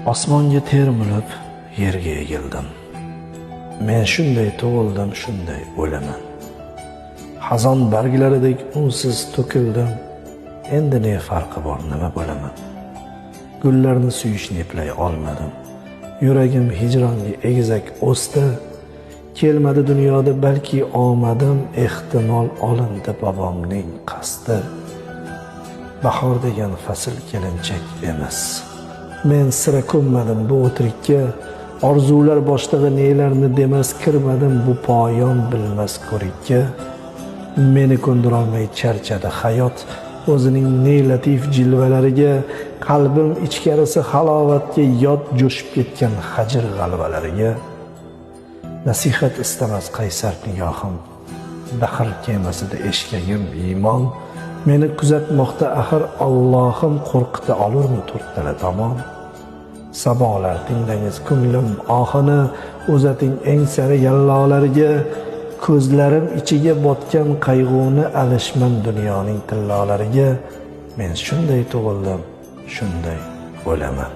Osmonga termilib, yerga egildim. Men shunday tug'ildim, shunday o'laman. Xazon barglaridek unsiz to'kildim. Endi ne farqi bor, nima bo'laman? Gullarni suyishni eplay olmadim. Yuragim hijronga egizak o'sdi. Kelmadi dunyoda balki omadim, ehtimol olindi bobomning qasdi. Bahor degan fasl kelinchak emas. Men sira ko'nmadim bu o'tirikka, orzular boshlig'i nelarni demas, kirmadim bu poyon bilmas ko'rikka. Meni ko'ndirolmay charchadi hayot o'zining ne latif jilvalariga, qalbim ichkarisi halovatga yod jo'shib ketgan hajr g'alvalariga. Nasihat istamas qaysar nigohim, bahr kemasida eshkagim iymon, meni kuzatmoqda axir Allohim, qo'rqita olurmi to'rttala tomon? Sabolar tinglangiz ko'nglim ohini, uzating eng sari yallolariga, ko'zlarim ichiga botgan qayg'uni alishman dunyoning tillolariga. Men shunday tug'ildim, shunday o'laman.